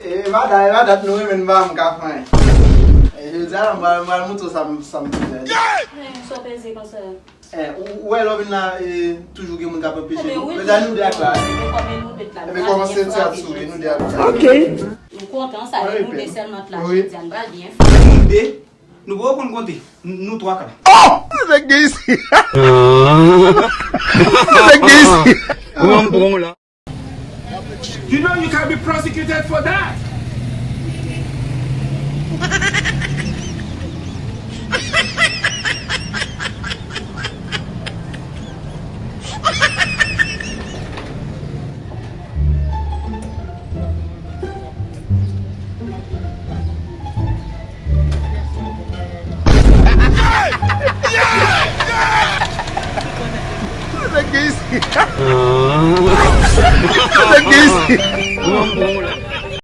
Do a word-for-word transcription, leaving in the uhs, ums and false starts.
E madan, e madan nou renmen m pa m ka fè anyen. E jodi a la, m pral, m pral montre w sa m, sa m te fè. Men, sa w peze konsa? Eh, ou, ou wè lè w vin la, eh, toujou gen moun k ap anpeche nou. Mezanmi, nou de ak la. Ebyen, kòman senti ap souri, nou de ak la. Ok. Nou kontan sa, nou de sèlman t la, jodi a, n pral byen fè. Nou de, nou poko konn konte, n-, nou twa k la. Oh! Nèg gen isi. Nèg gen isi. Ou menm pran w la. You know you can be prosecuted for that. Nèg gen isi. Nèg gen isi.